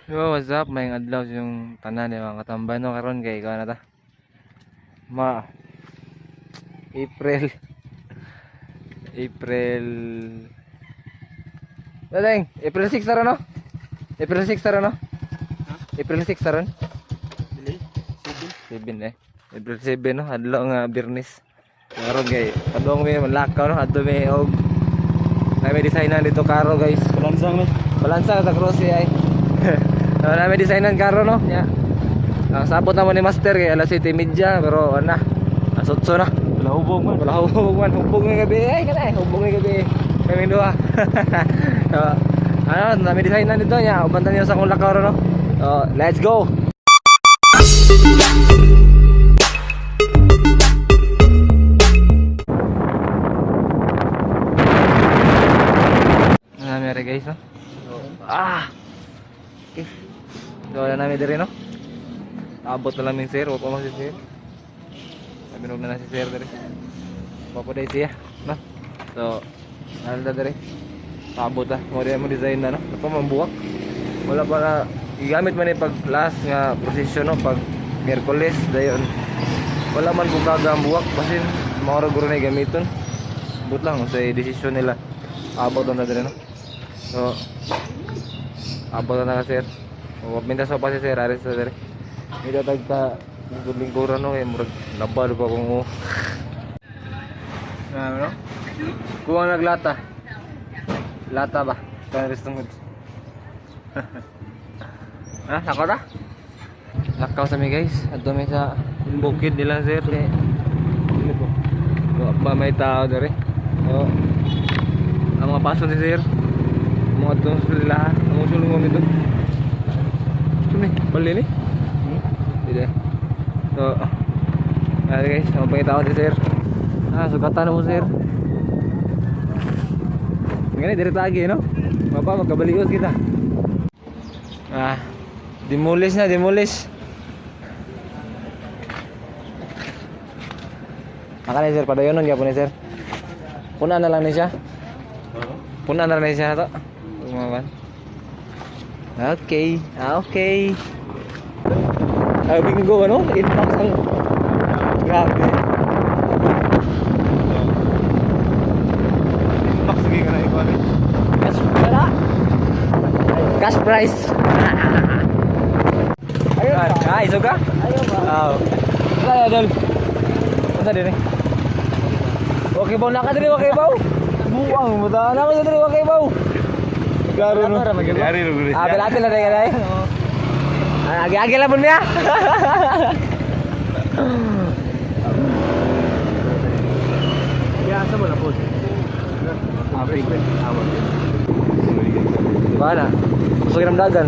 Yo, what's up? May adlaw sa yung tanan ni mga katambay, no? Karon kay ikaw na ta. Ma April April Dadeng, April 6 tara, no? April 6 tara, no? April 6 tara. Dili. 7 eh. April 7, no, adlaw nga Biyernes. Karon kay padong mi manlakaw, no, adto mi og na may designan dito karo, guys. Balansang na. Balansa sa cross ay. Wala may designan karo, no. Ya. Ang sabot na mo ni Master kay alas 7:30, pero ana. Alas 8 na. Wala hubog man. Wala hubog man, hubog ng gabi. Ay kana eh, hubog ng gabi. Kaming duha. So, ano, na may designan dito niya. Uban niyo sa akong lakaw, no. So, let's go. Ano namin guys, no? Ah! Okay. So, wala namin diri, no? Abot na lang yung sir. Huwag pa man si sir. Sabi na na si sir diri. Papuday siya, no? So, ano na diri? Abot na. Mo mo design na, no? Ano pa mambuwak? Wala pa na. Gigamit man ni pag last nga procession, no? Pag Miyerkules, dayon. Wala man bukaga ang buwak. Basin, mga guro na gamiton. But lang sa desisyon nila. Abot na diri, no? So, abot na na sir. O, mintas pa si sir, aris sa sir. May datag ka lingkod-lingkuran, no, kay murag nabalo pa kung oh. Ano? Kuha naglata. Lata ba? Kaya tungod. Ha, nako ta? Lakaw sa mi, guys. Adto mi sa bukid nila sir. Eh, wa ba may tao dere? Oh. Ang mga paso ni sir. Mga itong sila. Ang sulong mo nito. Ito ni, bali ni. Hindi. So, ayan guys, ang pangita ko si sir. Ah, sugatan na mo, sir. Ngani dire tagi, no? Baba magkabalios kita. Ah, demolish na, demolish. Maka ni sir, padayonon gyapon ni sir. Puna na lang ni siya. Puna na lang ni siya to. Umawan. Okay, ah, okay. Ay, bingo, ano? Inbox ang. Grabe. Inbox sige ka na ikaw ni. Cash, wala. Cash price. Ayun ba? Ah, iso ka? Ayaw ba? Oo. Wala, idol. Unsa din eh? Okay ba na ka diri, okay ba? Buang mo ta. Na ko diri, okay ba? Klaro, no. Yari ro gud. Ah, belate lang tayo kanay. Ah, agi-agi lang pun niya. Ya asa mo na po. Apig. Di ba na? Kusog ng dagan.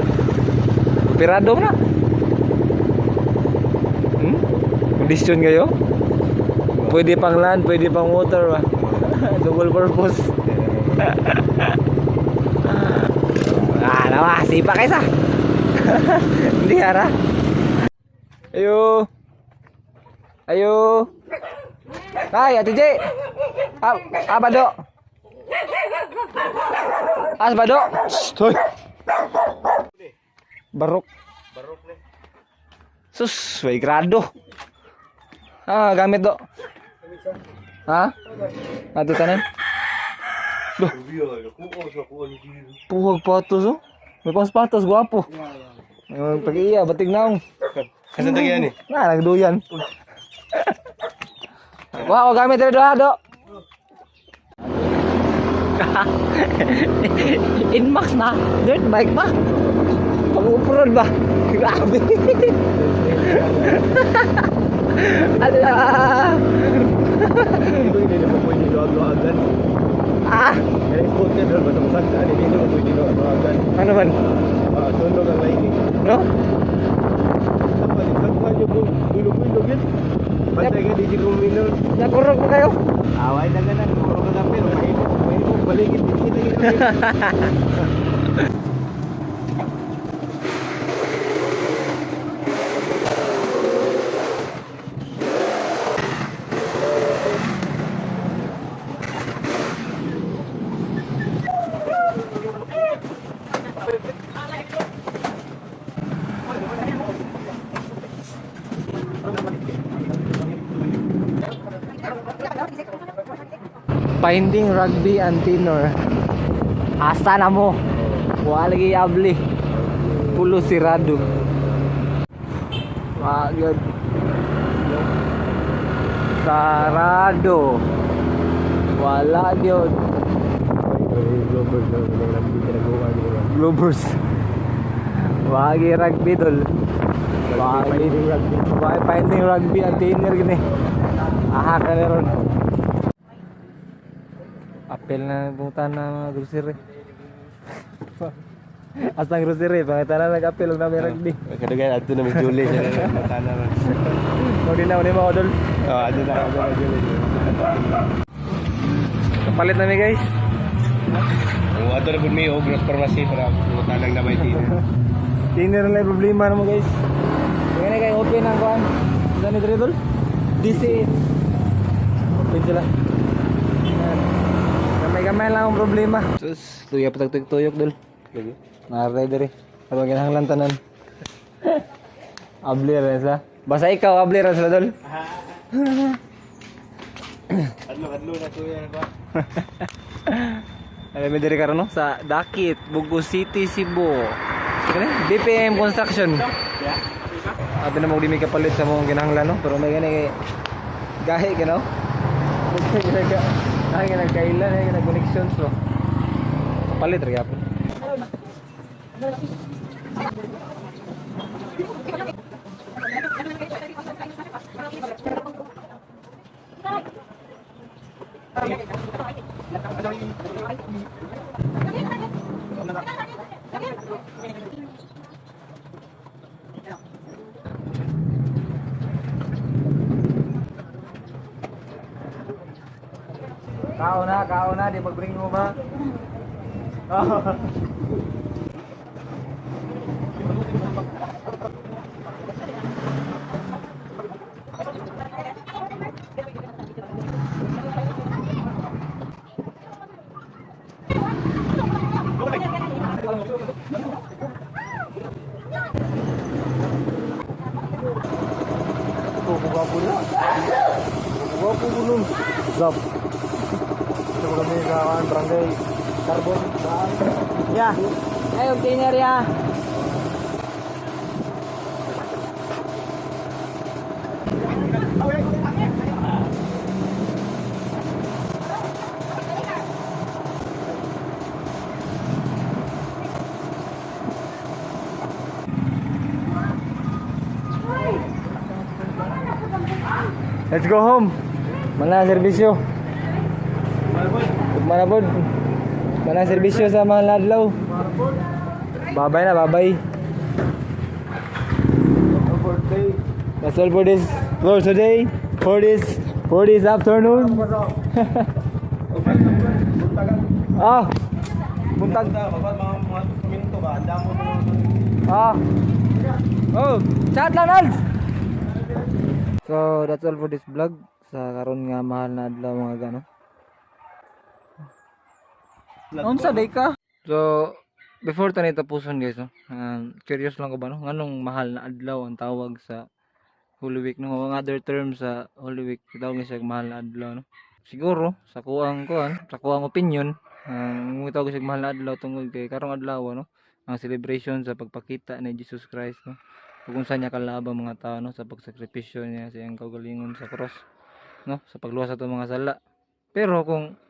Pirado na. Kondisyon kayo? Pwede pang land, pwede pang water ba? Double purpose. Ah, nawa, sipa kaysa. Hindi ara. Ayo. Ayo. Ay, Ate J. Ah, ah, bado. Ah, bado. Shh, hoy. Barok. Barok ni. Sus, way grado. Ah, gamit do. Ha? Ato tanan. Puhag patos oh. May pang patos gwapo. May pag-iya, batig naong. Kasan tagyan ni? Na, nagduyan. Wah, gamit diri doha do. Inmax na, dirt bike pa. Pang-uprod ba? Grabe. Ala. Hindi na mo pwede luwag-luwagan. Ah, Kaya spot ka doon basta masagdan hindi na mo pwede luwag-luwagan. ano man? Ah, sunog ang lighting. No? Kapag sagdan yung bulog-bulog yun. Bantay ka di ko minor. Nakurog pa kayo? Away na ka na, kuro ka na pero mahimo, mahimo baligid kita kita. Finding rugby and tenor. Asa na mo? Wala lagi abli. Pulo sirado. Wa gyud. Sarado. Wala gyud. Globers. Wagi rugby, dol. Wagi rugby. Wagi finding rugby and tenor gini. Aha ka na ron. Apel na punta na mga grocery. Asa ang grocery, pangita na nag-apel og na may rugby. Kadugayan adto na may Julie siya na matana man. Mo din na mo ni dol. Oh, adto na adto na Julie. Kapalit na mi, guys. Oh, adto na pud mi og pharmacy para mutanang na may tiner. Tiner na yung problema na mo, guys. Kaya na kayo open ang kuan. Saan ni dol? DC. Open sila. Yan. Gamay-gamay lang ang problema. Sus, tuya pa tagtuyok, dol. Lagi. Naray diri. Ato kinahanglan tanan. Abli ra sila. Basta ikaw abli ra sila, dol. Adlo adlo na tuya ba. Alam mo diri karon, no, sa Dakit, Bugo City, Cebu. Kani BPM Construction. Abi na mo di may kapalit sa mong kinahanglan, no, pero may gani kay gahi ka, no. Ay, ginagkailan ay ginag connections, no. Kapalit ra gyapon. Kao na, di mag-bring mo ba? Gwapo na. Gwapo ko nun. Zap. Ito kami sa barangay Carbon. Ya. Ay, container ya. Let's go home. Mana serbisyo? Mana pod? Mana serbisyo sa mga ladlaw? Babay na, babay. That's all for this for today. For this afternoon. Ah. Buntag. Mga minto ba? Andamo mo. Ah. Oh, chat lang, Nalds. So, that's all for this vlog sa karon nga mahal na adlaw, mga gano. Unsa day ka? So, before ta tapuson, guys, no. Curious lang ko ba, no, nganong mahal na adlaw ang tawag sa Holy Week, no? Ang other term sa Holy Week, tawag siya mahal na adlaw, no. Siguro sa kuang kuan, sa kuang opinion, ang tawag siya mahal na adlaw tungod kay karong adlaw, no, ang celebration sa pagpakita ni Jesus Christ, no. Kung unsa niya kalabang mga tao, no, sa pagsakripisyo niya sa iyang kaugalingon sa cross, no, sa pagluwas sa atong mga sala. Pero kung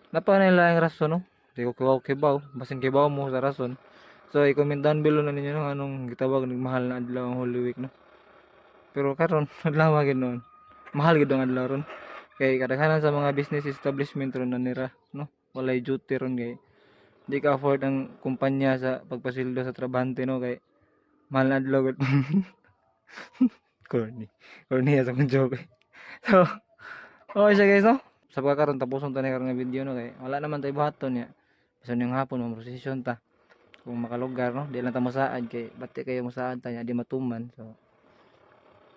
napa nila ang rason, no, di ko kibaw kibaw, basin kibaw mo sa rason. So i-comment down below na ninyo, no, anong gitawag ning mahal na adlaw ang Holy Week, no. Pero karon adlaw gyud noon. Mahal gyud ang adlaw ron. Kay kadaghanan sa mga business establishment ron na nira, no. Walay duty ron kay di ka afford ang kumpanya sa pagpasildo sa trabahante, no, kay mahal na adlaw gud. Corny. Corny sa akong joke, eh. So, okay siya, guys, no? Sa pagkakaroon, tapuson ta ni karon nga video, no? Kay wala naman tayo buhaton niya. Basta yung hapon, mamrosesyon ta. Kung makalugar, no? Di lang ta mosaad kay bati kayo mosaad ta niya, di matuman. So,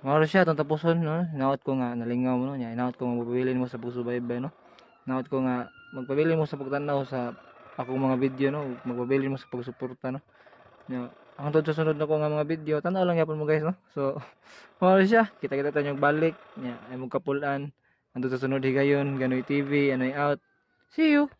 maro siya itong tapuson, no? Hinaot ko nga, nalingaw mo, no? Niya, hinaot ko nga magpabilin mo sa pagsubaybay, no? Hinaot ko nga magpabilin mo sa pagtanaw sa akong mga video, no? Magpabilin mo sa pagsuporta, no? Nya, hangtod sa sunod na ko nga mga video, tanaw lang yapon mo, guys, no? So, maro siya. Kita-kita tayo balik. Nya, ay magkapulan. Hangtod sa sunod higayon, Ganoy TV, Anoy out. See you.